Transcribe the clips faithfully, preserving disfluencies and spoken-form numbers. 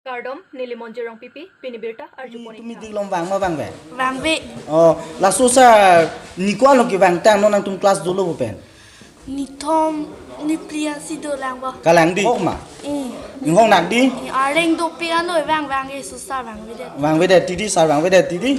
Kardom, neli Monjir Rongpipi, pini birta arjupon. Tumi ikha. Dik lom vang ma vangve? Vangve. Oh, laso sir, niko-an lo kevang tang non nangtum class dolo pen? Nithom, niphli asi dolang bo. Kalang di. Hok ma? Eh. Inghong nak di? Eh, areng dopik ano vang vangve, so sir vangvedet. Vangvedet ti di, sir vangvedet ti di.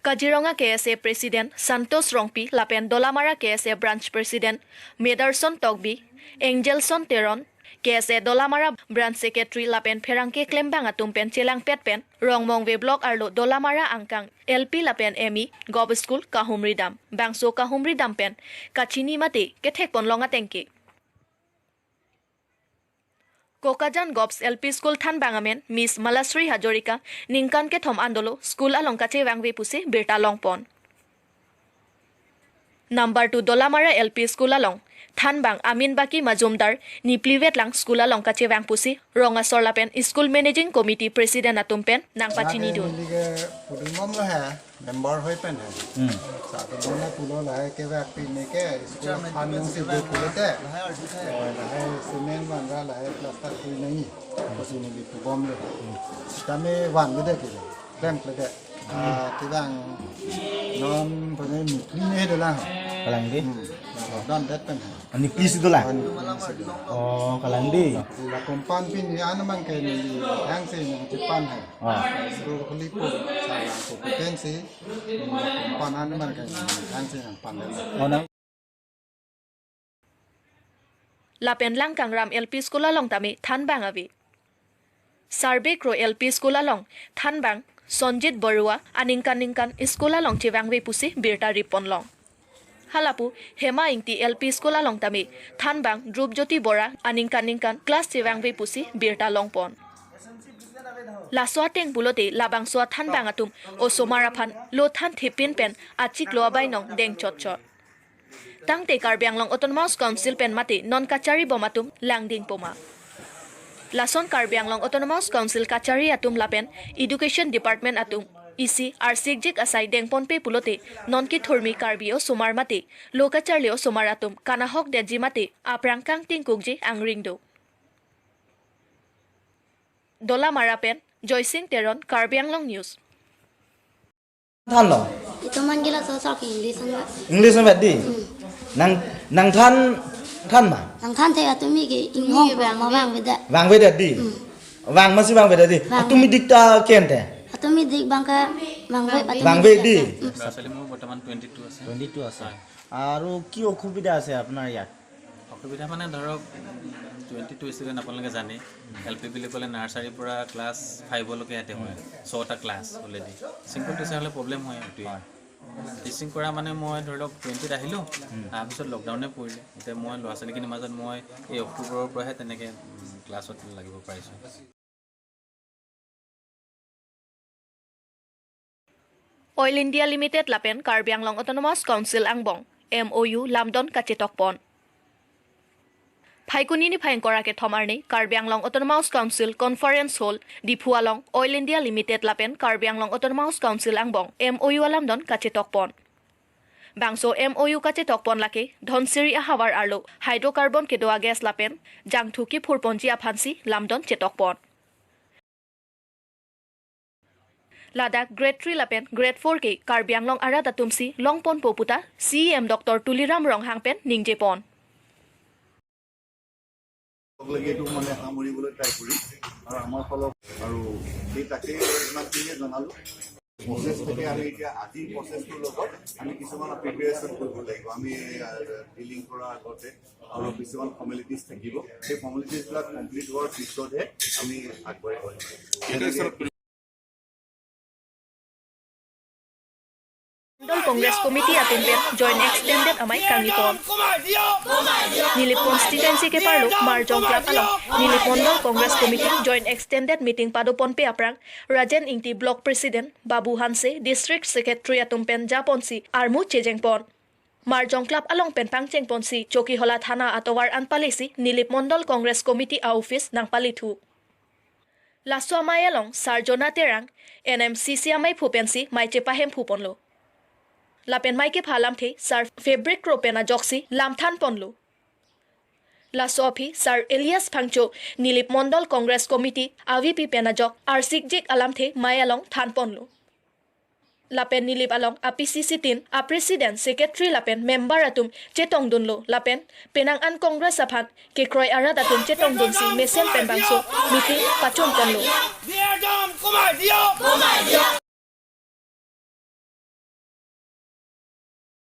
Kaziranga K S A President Santosh Rongpi lapen Dolamara K S A Branch President Medarson Tokbi, Angelson Teron, K S A Dolamara Branch Secretary lapen pherangke klembang atum pen chelangpet pen Rongmongve Block arlo Dolamara angkang L P lapen M E Gop School kahumri dam, bangso kahumri dam pen kachini mate kethek ponlong ateng ke. Kokajan Gops L P School thanbang amen Miss Malasri Hazarika ningkan kethom an dolo school along kachevangve pusi birta longpon. Number two Dolamara L P School along thanbang Aminbaki Majumdar niphli vetlang school along kachevang pusi rong asor lapen School Managing Committee President atum pen nangpachinidun. Neli ke pudun bomlo he, member hoi pen he. Hmm. Satu bona pulo lahai kevak pini ke school than nung si duk pulote. Lahai cement vanra lahai plaster khui nangji. Pusi neli pu bomlo. Kami vangvedet ke. Klem kledet. Ah, kevang non punya niphli ne dolang. Kalang di? Hmm. Lockdown det pen. Niphli si dolang? Niphli si dolang. Oh, kalang di. La kompan pini anu mang ke neli hang si nangchepan hai. Oh. School khuli po, salang po potensi. Kompan anu mang ke hang si nangpan det. Oh, nang. Lapen Langkangram L P School along tame thanbang ave. Sarbekro L P School along thanbang Sonjit Barua aningkan ningkan school along chevangve pusi birta rip ponlong. Halapu Hema Ingti L P School along tame thanbang Drupjyoti Bora aningkan ningkan class chevangve pusi birta longpon. Laso ateng pulote labangso athanbang atum osomar aphan lo than thepin pen achiklo abainong deng chotchot. Tangte Karbi Anglong Autonomous Council pen mate non kachari bom atum langding poma. Lason Karbi Anglong Autonomous Council kachari atum lapen Education Department atum isi arsikjik asai dengponpe pulote non kithurmi Karbi osomar mate lo kacharli osomar atum kanahokdetji mate aphrang kangtingkukji angring do. Dolamara pen Joysing Teron, Karbi Anglong News. Thanlo? Itum an ke laso sir ke English an ba. English an ba di? Hmm. Nang, nangthan, than ma? Nangthanthe, atumi ke inghong vang ma vangvedet. Vangvedet di? Hmm. Vang masi vangvedet di? Vang. Atumi dik ta kente? Atumi dik bang ke vangve, atumi vangve dik di? Hmm. ল'ৰা ছোৱালী মোৰ বৰ্তমান twenty two আছে। Twenty two আছে। হয়। আৰু কি অসুবিধা আছে আপোনাৰ ইয়াত? অসুবিধা মানে ধৰক, টুৱেণ্টি টু ষ্টুডেণ্ট আপোনালোকে জানে, এল পি বুলি ক'লে নাৰ্চাৰীৰ পৰা ক্লাছ ফাইভলৈকে ইয়াতে হয়, ছটা ক্লাছ অলৰেডি। ছিংগল টিচাৰ হ'লে প্ৰব্লেম হয় এইটোৱে। হয়। টিচিং কৰা মানে মই ধৰি লওক টুৱেণ্টিত আহিলোঁ, হুম। অহাৰ পিছত লকডাউনে পৰিলে। এতিয়া মই ল'ৰা ছোৱালীখিনিৰ মাজত মই এই অক্টোবৰৰ পৰাহে তেনেকৈ, উম, ক্লাছত লাগিব পাৰিছোঁ। Oil India Limited lapen Karbi Anglong Autonomous Council angbong M O U lamdon kachetokpon. Phaikuni niphai ingkoi ra kethom arni Karbi Anglong Autonomous Council Conference Hall, Diphu along Oil India Limited lapen Karbi Anglong Autonomous Council angbong M O U alamdon kachetokpon. Bangso M O U kachetokpon lake Dhansiri ahavar arlo hydrocarbon kedo agas lapen jangthu kiphurponji aphansi lamdon chetokpon. Ladak grade three lapen grade four ke Karbi Anglong arat atumsi longponpo puta C E M Doctor Tuliram Ronghang pen ningjepon. Log লাগি এইটো মানে সামৰিবলৈ ট্ৰাই কৰিম আৰু আমাৰ ফালৰ আৰু সেই তাকে ইমানখিনিয়ে জনালোঁ। প্ৰচেছ থাকে, আমি এতিয়া আজিৰ প্ৰচেছটোৰ লগত আমি কিছুমান প্ৰিপেৰেশ্যন কৰিব লাগিব। আমি ডিলিং কৰাৰ আগতে আৰু কিছুমান ফৰ্মেলিটিজ থাকিব, সেই ফৰ্মেলিটিজবিলাক কমপ্লিট হোৱাৰ পিছতহে আমি আগবাঢ়িব পাৰিম। Mandal Congress Committee atum pen joint extended amei kangni pon. Nilip constituency keparlo Marjong Club along Nilip Mandal Congress Committee joint extended meeting padoponpe aphrang Rajen Ingti Block President, Babu Hanse District Secretary atum pen japonsi armu chejengpon. Marjong Club along pen pangchengponsi Chokihola Thana atovar an palisi Nilip Mandal Congress Committee a-office nangpalithu. Laso amei along Sar Jona Terang, N M C C ameiphu pensi mei chepahemphuponlo. Lapen mei kepha alamthe Sar Fabric Kro pen ajoksi lamthanponlo. Laso aphi Sir Elias Phangcho, Nilip Mondol Congress Committee, A V P pen ajok arsikjik alamthe mei along thanponlo. Lapen Nilip along a P C C tin a President, Secretary lapen Member atum chetongdunlo lapen penang an Congress aphan kekroi arat atum chetongdunsi mesen pen bangso meeting pachunponlo.